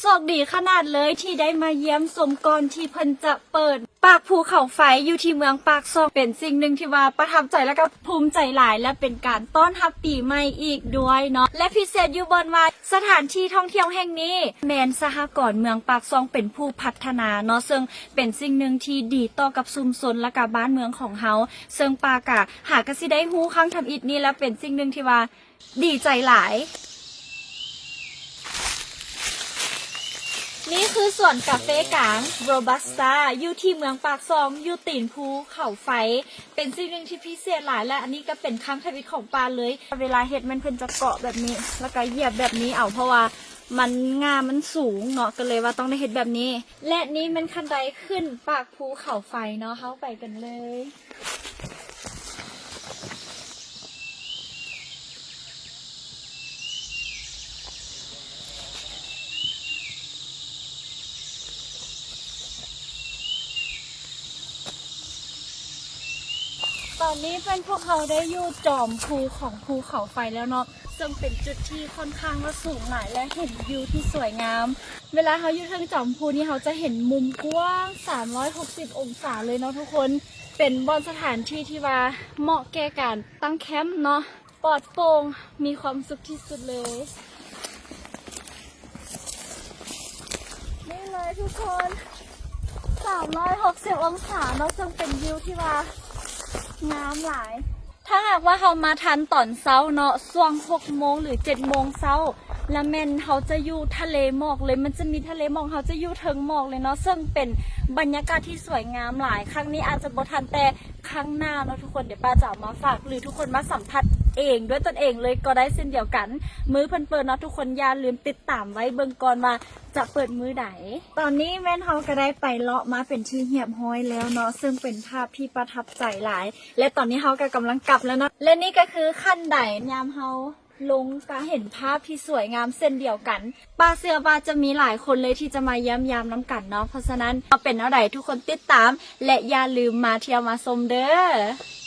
ໂຊກດີຂະໜາດເລີຍທີ່ໄດ້ມາຢ້ຽມຊົມກ່ອນທີ່ເພິ່ນຈະເປີດປາກພູເຂົາໄຟຢູ່ທີ່ເມືອງປາກຊ່ອງ. ເປັນສິ່ງໜຶ່ງທີ່ວ່າປະທັບໃຈ ແລະ ກໍພູມໃຈຫຼາຍ ແລະ ເປັນການຕ້ອນຮັບປີໃໝ່ອີກດ້ວຍເນາະ ແລະ ພິເສດຢູ່ບ່ອນວ່າສະຖານທີ່ທ່ອງທ່ຽວແຫ່ງນີ້ແມ່ນສະຫະກອນເມືອງປາກຊ່ອງເປັນຜູ້ພັດທະນາເນາະ ເຊິ່ງເປັນສິ່ງໜຶ່ງທີ່ດີຕໍ່ກັບຊຸມຊົນ ແລະ ກໍບ້ານເມືອງຂອງເຮົາ. ເຊິ່ງປາກະຫາກະຊິໄດ້ຮູ້ຄັ້ງທຳອິດນີ້ ແລະ ເປັນສິ່ງໜຶ່ງທີ່ວ່າ ດີໃຈຫຼາຍ. ນີ້ຄືສວນກາເຟກາງ Robusta ຢູ່ທີ່ເມືອງປາກຊ່ອງ ຢູ່ຕີນພູເຂົາໄຟ. ເປັນສິ່ງໜຶ່ງທີ່ພິເສດຫຼາຍ ແລະ ອັນນີ້ກໍເປັນຄັ້ງທຳອິດຂອງປາເລີຍ. ເວລາເຮັດແມ່ນເພິ່ນຈະເກາະແບບນີ້ ແລ້ວກໍຢຽບແບບນີ້ເອົາ ເພາະວ່າມັນ ງ່າມັນສູງເນາະ ກໍເລີຍວ່າຕ້ອງໄດ້ເຮັດແບບນີ້. ແລະ ນີ້ແມ່ນຂັ້ນໄດຂຶ້ນປາກ ພູເຂົາໄຟເນາະ ເຮົາໄປກັນເລີຍ. ຕອນນີ້ເພິ່ນ ພວກເຮົາໄດ້ຢູ່ຈອມພູຂອງພູເຂົາໄຟແລ້ວເນາະ ເຊິ່ງເປັນຈຸດທີ່ຄ່ອນຂ້າງວ່າສູງຫຼາຍ ແລະ ເຫັນວິວທີ່ສວຍງາມ. ເວລາເຮົາຢູ່ເທິງຈອມພູນີ້ ເຮົາຈະເຫັນມຸມກວ້າງສາມຮ້ອຍຫົກສິບອົງສາເລີຍເນາະທຸກຄົນ. ເປັນບ່ອນສະຖານທີ່ທີ່ວ່າເໝາະແກ່ການຕັ້ງແຄມເນາະ ປອດໂປ່ງ ມີຄວາມສຸກທີ່ສຸດເລີຍ. ນີ້ເລີຍທຸກຄົນ ສາມຮ້ອຍຫົກສິບອົງສາເນາະ ເຊິ່ງເປັນວິວທີ່ວ່າງາມຫຼາຍ. ຖ້າຫາກວ່າເຮົາມາທັນຕອນເຊົ້າເນາະ ຊ່ວງຫົກໂມງ ຫຼື ເຈັດໂມງເຊົ້າ ລະແມ່ນເຮົາຈະຢູ່ທະເລໝອກເລີຍ ມັນຈະມີທະເລໝອກ ເຮົາຈະຢູ່ເທິງໝອກເລີຍເນາະ ເຊິ່ງເປັນບັນຍາກາດທີ່ສວຍງາມຫຼາຍ. ຄັ້ງນີ້ອາດຈະບໍ່ທັນ ແຕ່ຄັ້ງໜ້າເນາະທຸກຄົນ ດຽວປາຈະເອົາມາຝາກ ຫຼື ທຸກຄົນມາສຳຜັດເອງດ້ວຍຕົນເອງເລີຍກໍໄດ້ເຊັ່ນດຽວກັນ. ມື້ເພິ່ນເປີດເນາະ ທຸກຄົນຢ່າລືມຕິດຕາມໄວ້ເບິ່ງກ່ອນວ່າຈະເປີດມື້ໃດ. ຕອນນີ້ແມ່ນເຮົາກໍໄດ້ໄປເລາະມາເປັນທີ່ຮຽບຮ້ອຍແລ້ວເນາະ ເຊິ່ງເປັນພາບທີ່ປະທັບໃຈຫຼາຍ ແລະ ຕອນນີ້ເຮົາກໍກຳລັງກັບແລ້ວເນາະ ແລະ ນີ້ກໍຄືຂັ້ນໄດ ຍາມເຮົາລົງກະເຫັນພາບທີ່ສວຍງາມເຊັ່ນດຽວກັນ. ປາເຊື່ອວ່າຈະມີຫຼາຍຄົນເລີຍທີ່ຈະມາຢ້ຽມຢາມນຳກັນເນາະ ເພາະສະນັ້ນເປັນແນວໃດ ທຸກຄົນຕິດຕາມ ແລະ ຢ່າລືມມາທ່ຽວມາຊົມເດີ້.